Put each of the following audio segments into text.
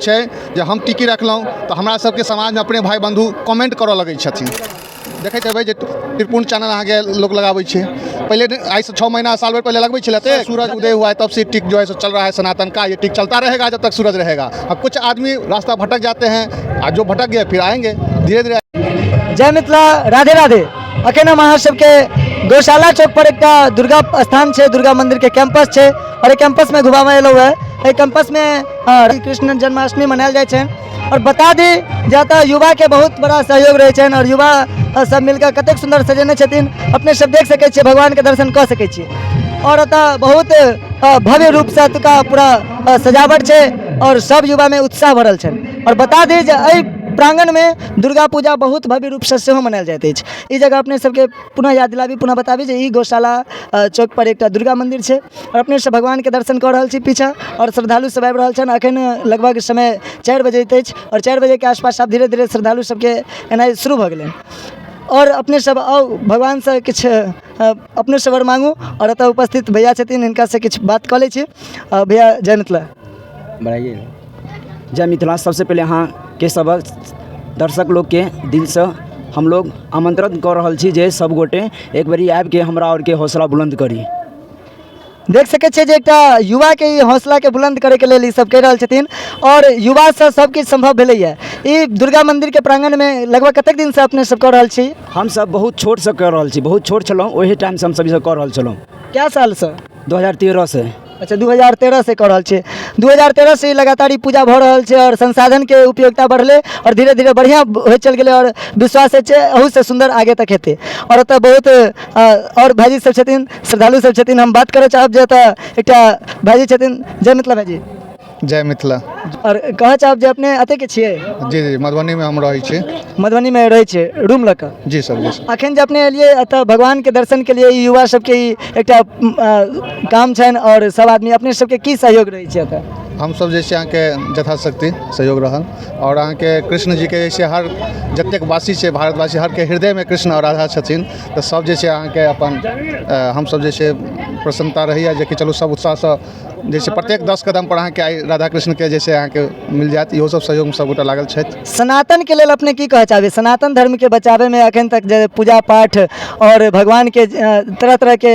छै जे हम टिकी रखलहुँ तऽ हमरा सबके समाजमे अपने भाय बन्धु कमेन्ट करऽ लगै छथिन। देखैत हेबै जे त्रिपुण्ड चानन अहाँके लोक लगाबै छै। पहिले आइसँ 6 महीना साल भरि पहिले लगबै छलै। एतेक सूरज उदय हुआ है तब से टिक जो है सो चल रहा है सनातन का, ये टिक चलता रहेगा जब तक सूरज रहेगा। अब कुछ आदमी रास्ता भटक जाते हैं आ जो भटक गए फिर आएंगे धीरे धीरे। जय मिथिला, राधे राधे। अखन हम अहाँ सबके गौशाला चौक पर एकटा दुर्गा स्थान छै, दुर्गा मंदिर के कैंपस छै और एहि कैंपस में घुमाबय एलहुँ हँ। एहि कैंपस में कृष्ण जन्माष्टमी मनायल जाइ छै और बता दी जे एतऽ युवा के बहुत बड़ा सहयोग रहै छनि और युवा सब मिलकर कतेक सुन्दर सजेने छथिन। अपने सब देख सकै छियै, भगवान के दर्शन कऽ सकै छियै और एतऽ बहुत भव्य रूपसँ एतुका पूरा सजावट छै और सब युवा में उत्साह भरल छनि। और बता दी जे एहि प्रांगणमे दुर्गा पूजा बहुत भव्य रूपसँ सेहो मनायल जाइत अछि। ई जगह अपने सबके पुनः याद दिलाबी, पुनः बताबी जे ई गौशाला चौक पर एकटा दुर्गा मंदिर छै और अपने सब भगवानके दर्शन कऽ रहल छी पीछा और श्रद्धालु सब आबि रहल छनि। अखन लगभग समय 4 बजैत अछि और 4 बजेके आसपास आब धीरे धीरे श्रद्धालु सबके एनाइ शुरू भऽ गेलै और अपने सब आउ, भगवानसँ किछु अपने सब वर मांगू। और एतऽ उपस्थित भैया छथिन, हिनकासँ किछु बात कऽ लै छी। भैया, जय मिथिला। बढ़ाइए। जय मिथिला। सबसे पहिले अहाँके सब दर्शक लोकके दिलसँ हम लोग आमंत्रण कऽ रहल छी जे सब गोटे एक बेरी आबिके हमरा आओरके हौसला बुलन्द करी। देख सकै छियै जे एकटा युवाके ई हौसलाके बुलन्द करैके लेल ई सब कहि रहल छथिन और युवासँ सब किछु सम्भव भेलैए। ई दुर्गा मन्दिरके प्राङ्गणमे लगभग कतेक दिनसँ अपने सब कऽ रहल छी? हमसब बहुत छोटसँ कऽ रहल छी। बहुत छोट छलहुँ, ओहि टाइमसँ हमसब ईसब कऽ रहल छलहुँ। कए सालसँ? 2013सँ। अच्छा, 2013 से कऽ रहल छियै। 2013 से लगातार ई पूजा भऽ रहल छै आओर संसाधनके उपयोगिता बढ़लै आओर धीरे धीरे बढ़िआँ होइत चलि गेलै आओर विश्वास अछि अहूसँ सुन्दर आगे तक हेतै। आओर ओतऽ बहुत आओर भाइजी सब छथिन, श्रद्धालु सब छथिन। हम बात करऽ चाहब जे एतऽ एकटा भाइजी छथिन। जय मिथिला भाइजी। जय मिथिला। आओर कहऽ चाहब जे अपने एतऽके छियै? जी जी, मधुबनीमे हम रहै छी। मधुबनीमे रहै छियै रूम लऽ कऽ? जी सर, जी सर। अखन जे अपने एलियै एतऽ भगवानके दर्शन के लिए, ई युवा सबके ई एकटा काम छनि आओर सब आदमी अपने सबके की सहयोग रहै छै एतऽ? हमसब जे छै अहाँके यथाशक्ति सहयोग रहल आओर अहाँके कृष्ण जीके जे छै हर जतेक वासी छै भारतवासी हरके हृदयमे कृष्ण आओर राधा छथिन, तऽ सब जे छै अहाँके अपन हमसब जे छै प्रसन्नता रहैए जेकि चलू सब उत्साहसँ जे छै प्रत्येक 10 कदम पर अहाँके आइ राधा कृष्णके जे छै अहाँके मिल जायत। इहो सब सहयोगमे सबगोटा लागल छथि। सनातनके लेल अपने की कहऽ चाहबै? सनातन धर्मके बचाबैमे एखन तक जे पूजा पाठ आओर भगवानके तरह तरहके,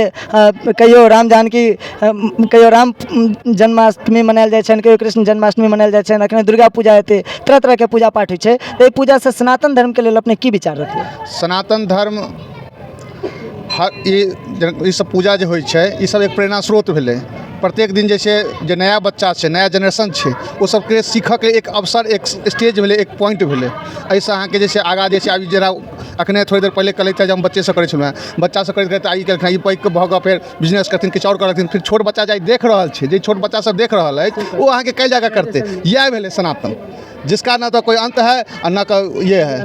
कहियो राम जानकी, कहियो राम जन्माष्टमी मनायल जाइ छनि, कहियो कृष्ण जन्माष्टमी मनायल जाइ छनि, एखन दुर्गा पूजा हेतै, तरह तरहके पूजा पाठ होइ छै, तऽ एहि पूजासँ सनातन धर्मके लेल अपने की विचार रखबै? सनातन धर्म हर ई ई सब पूजा जे होइ छै, ई सब एक प्रेरणा स्रोत भेलै। प्रत्येक दिन जे छै जे नया बच्चा छै, नया जेनरेशन छै, ओ सबके सीखऽके एक अवसर, एक स्टेज भेलै, एक पॉइंट भेलै। एहिसँ अहाँके जे छै आगाँ जे छै आब जेना अखने थोड़े देर पहिले कहलथि जे हम बच्चेसँ करै छलहुँ हेँ। बच्चासँ करैत करैत आइ केलखिन, ई पैघ भऽ कऽ फेर बिजनेस करथिन, किछु आओर करथिन। फेर छोट बच्चा जे आइ देख रहल छै, जे छोट बच्चा सब देख रहल अछि, ओ अहाँके काल्हि जाकऽ करतै। इएह भेलै सनातन, जिसका ना तऽ कोइ अन्त है आ ना ये है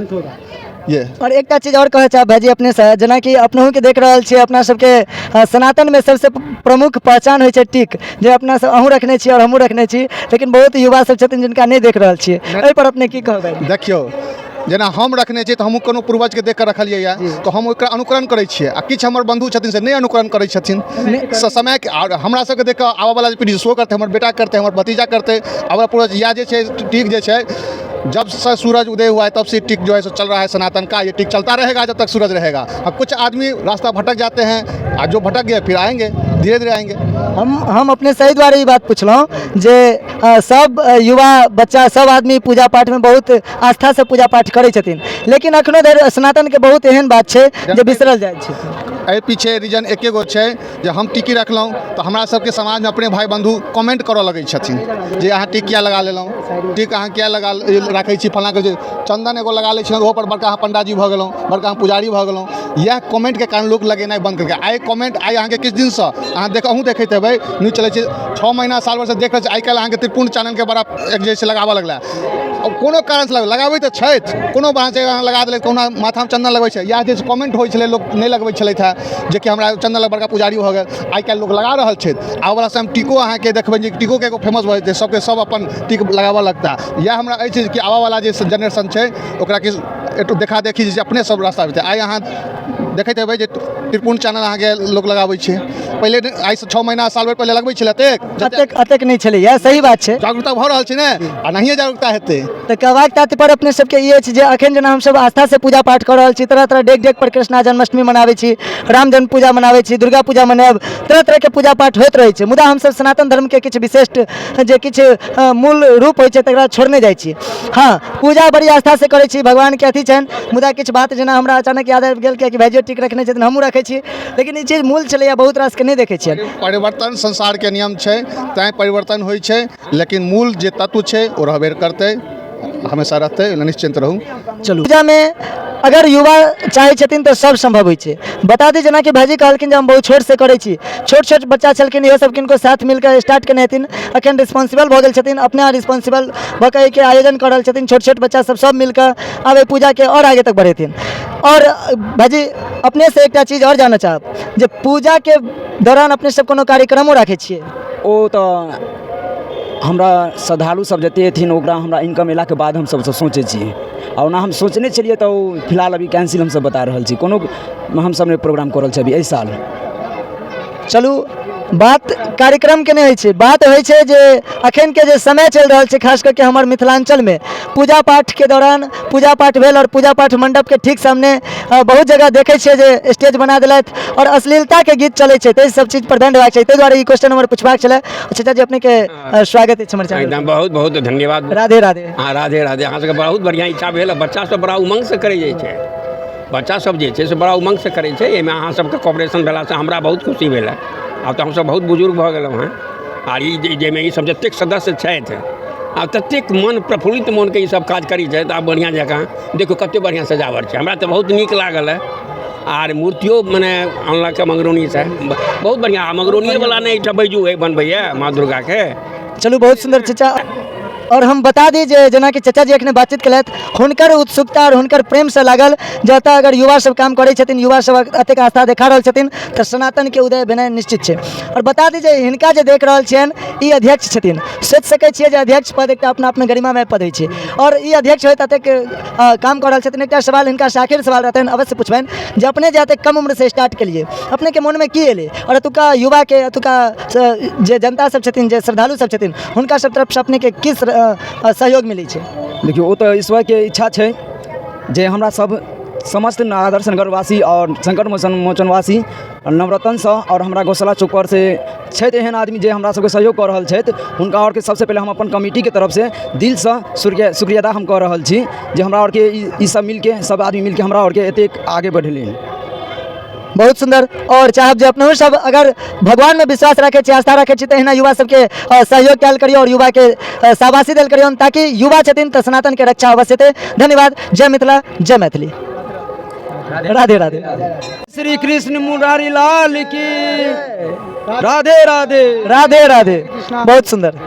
ये। आओर एकटा चीज आओर कहऽ चाहब भाइजी अपनेसँ, जेनाकि अपनहुँके देख रहल छियै, अपना सबके सनातनमे सबसँ प्रमुख पहचान होइ छै टीक, जे अपना सब अहूँ रखने छी आओर हमहूँ रखने छी, लेकिन बहुत युवा सब छथिन जिनका नहि देख रहल छियै। एहिपर अपने की कहबै? देखियौ, जेना हम रखने छियै तऽ हमहूँ कोनो पूर्वजके देख कऽ रखलियै यऽ, तऽ हम ओकरा अनुकरण करै छियै आ किछु हमर बन्धु छथिन से नहि अनुकरण करै छथिन समयके। आओर हमरा सबके देख कऽ आबऽवला जे पीढ़ी सेहो करतै, हमर बेटा करतै, हमर भतीजा करतै, आबऽ पूर्वज इएह जे छै टीक जे छै जब से सूरज उदय हुआ है तब से टिक जो है सो चल रहा है सनातन का, ये टिक चलता रहेगा जब तक सूरज रहेगा। अब कुछ आदमी रास्ता भटक जाते हैं आ जो भटक गए फिर आएंगे, धीरे धीरे आएंगे। हम अपने सही दुआरे ई बात पुछलहुँ जे सब युवा बच्चा सब आदमी पूजा पाठमे बहुत आस्थासँ पूजा पाठ करै छथिन, लेकिन अखनो धरि सनातनके बहुत एहन बात छै जे बिसरल जाइ छै। एहि पीछे रीजन एके गो छै जे हम टिकी रखलहुँ तऽ हमरा सबके समाजमे अपने भाय बन्धु कमेन्ट करऽ लगै छथिन जे अहाँ टिक किया लगा लेलहुँ, टिक अहाँ किया लगा राखै छी, फलाँ करै छी, चन्दन एगो लगा लै छी ओहोपर बड़का अहाँ पण्डाजी भऽ गेलहुँ, बड़का अहाँ पुजारी भऽ गेलहुँ। इएह कमेन्टके कारण लोक लगेनाइ बन्द केलकै। आइ कमेन्ट आइ अहाँके किछु दिनसँ अहाँ देख अहूँ देखैत हेबै, न्यूज चलै छै, 6 महीना साल भरिसँ देख रहल छी। आइ काल्हि अहाँके त्रिपुण्ड चाननके बड़ा एक जे छै लगाबऽ लगलै, कोनो कारणसँ लगाबै तऽ छथि, कोनो बहाना अहाँ लगा देलथि, कहुना माथामे चन्दन लगबै छै। इएह जे कमेन्ट होइ छलै, लोक नहि लगबै छलथि हेँ जेकि हमरा चन्दन लग बड़का पुजारी भऽ गेल। आइ काल्हि लोक लगा रहल छथि। आबऽवला समयमे टीको अहाँके देखबै जे टीकोके एगो फेमस भऽ जेतै, सबके सब अपन टीक लगाबऽ लगता। इएह हमरा अछि कि आबऽवला जे जेनरेशन छै ओकरा किछु देखा देखी जे अपने सब रास्ता आइ अहाँ देखैत हेबै जे त्रिपुण्ड चानन अहाँके लोक लगाबै छै। पहिले आइसँ 6 महीना साल भरि पहिले लगबै छलै एतेक अतेक अतेक नहि छलैया, सही बात छै। जागरूकता भऽ रहल छै ने, आ नहिए जागरूकता हेतै। तऽ कहबाक तात्पर्य अपने सबके ई अछि जे अखन जेना हमसब आस्थासँ पूजा पाठ कऽ रहल छी, तरह तरह डेग डेग पर कृष्णा जन्माष्टमी मनाबै छी, राम जन्म पूजा मनाबै छी, दुर्गा पूजा मनायब, तरह तरहके पूजा पाठ होइत रहै छै, मुदा हमसब सनातन धर्मके किछु विशिष्ट जे किछु मूल रूप होइ छै तकरा छोड़ने जाइ छी। हँ, पूजा बड़ी आस्थासँ करै छी, भगवानके अथी छनि, मुदा किछु बात जेना हमरा अचानक याद आबि गेल, कियाकि भाइजियो टीक रखने छथिन, हमहूँ रखै छी, लेकिन ई चीज मूल छलैया, बहुत रासके नहि देखै छियनि। परिवर्तन संसारके नियम छै, तैँ परिवर्तन होइ छै, लेकिन मूल जे तत्व छै ओ रहबे करतै, हमेशा रहतै, ओहि लए निश्चिन्त रहू। चलू, पूजामे अगर युवा चाहै छथिन तऽ सब सम्भव होइ छै। बता दी जेनाकि भाइजी कहलखिन जे हम बहुत छोटसँ करै छी, छोट छोट बच्चा छलखिन, इहो सब किनको साथ मिलके स्टार्ट केने हेथिन, अखन रिस्पॉन्सिबल भऽ गेल छथिन, अपने रिस्पॉन्सिबल भऽ कऽ एहिके आयोजन कऽ रहल छथिन। छोट छोट बच्चा सब सब मिलके आब एहि पूजाके आओर आगे तक बढ़ेथिन। आओर भाइजी अपनेसँ एकटा चीज आओर जानऽ चाहब जे पूजाके दौरान अपने सब कोनो कार्यक्रमो राखै छियै? ओ तऽ हमरा श्रद्धालु सब जते अथिन ओकरा हमरा इनकम अयलाके बाद हम सब सोचै छियै, आ ओना हम सोचने छलियै तऽ ओ फिलहाल अभी कैंसिल हमसब बता रहल छी, कोनो हमसब नहि प्रोग्राम कऽ रहल छी अभी एहि साल। चलू, बात कार्यक्रमके नहि होइ छै, बात होइ छै जे अखनके जे समय चलि रहल छै, खास करके हमर मिथिलाञ्चलमे पूजा पाठके दौरान पूजा पाठ भेल आओर पूजा पाठ मण्डपके ठीक सामने बहुत जगह देखै छियै जे स्टेज बना देलथि आओर अश्लीलताके गीत चलै छै, ताहि सब चीजपर दण्ड हेबाक चाही। ताहि दुआरे ई क्वेश्चन हमर पुछबाक छलै। चाचा जी, अपनेके स्वागत अछि हमर चैनल। एकदम बहुत बहुत धन्यवाद। राधे राधे। हाँ, राधे राधे। अहाँ सबके बहुत बढ़िआँ इच्छा भेल। बच्चा सब बड़ा उमङ्गसँ करै जाइ छै, बच्चा सब जे छै से बड़ा उमङ्गसँ करै छै। एहिमे अहाँ सबके कॉपरेशन भेलासँ हमरा बहुत खुशी भेल। आब तऽ हमसब बहुत बुजुर्ग भऽ गेलहुँ हँ, आर ई जाहिमे ई सब जतेक सदस्य छथि आब ततेक मन प्रफुल्लित मोनके ई सब काज करै छथि। आब बढ़िआँ जकाँ देखू कतेक बढ़िआँ सजावट छै, हमरा तऽ बहुत नीक लागल हँ। आर मूर्तियो मने अनलक मंगरौनीसँ, बहुत बढ़िआँ। आ मंगरौनिएवला नहि एहिठाम बैजू है बनबैए माँ दुर्गाके। चलू, बहुत सुन्दर चचा। आओर हम बता दी जे जेनाकि चचा जी एखने बातचीत केलथि, हुनकर उत्सुकता आओर हुनकर प्रेमसँ लागल जे एतऽ अगर युवा सब काम करै छथिन, युवा सब एतेक आस्था देखा रहल छथिन तऽ सनातनके उदय भेनाइ निश्चित छै। आओर बता दी जे हिनका जे देख रहल छियनि ई अध्यक्ष छथिन। सोचि सकै छियै जे अध्यक्ष पद एकटा अपना आपमे गरिमामय पद होइ छै, आओर ई अध्यक्ष होइत एतेक काम कऽ रहल छथिन। एकटा सवाल हिनकासँ आखिर सवाल रहतनि, अवश्य पुछबनि जे अपने जे एतेक कम उम्रसँ स्टार्ट केलियै, अपनेके मोनमे की एलै, आओर एतुका युवाके, एतुका जे जनता सब छथिन, जे श्रद्धालु सब छथिन, हुनका सब तरफसँ अपनेके की सहयोग मिलै छै? देखियौ, ओ तऽ ईश्वरके इच्छा छै जे हमरा सब समस्त आदर्श नगरवासी आओर संकट मोचनवासी नवरत्नसँ आओर हमरा गौशाला चौकपर से छथि एहन आदमी जे हमरा सबके सहयोग कऽ रहल छथि, हुनका आओरके सबसँ पहिले हम अपन कमिटीके तरफसँ दिलसँ शुक्रिया अदा हम कऽ रहल छी जे हमरा आओरके ई सब मिलके सब आदमी मिलके हमरा आओरके एतेक आगे बढ़ेलनि। बहुत सुन्दर। और चाहब जे अपनहु सब अगर भगवान में विश्वास रखे छी, आस्था रखे छी, तऽ एहिना युवा सबके सहयोग कयल करियौ और युवा के शाबाशी देल करियौ, ताकि युवा छथिन तऽ सनातन के रक्षा अवश्य हेतै। धन्यवाद। जय मिथिला, जय मैथिली। राधे राधे। श्री कृष्ण मुरारी लाल की राधे राधे। राधे राधे। बहुत सुन्दर।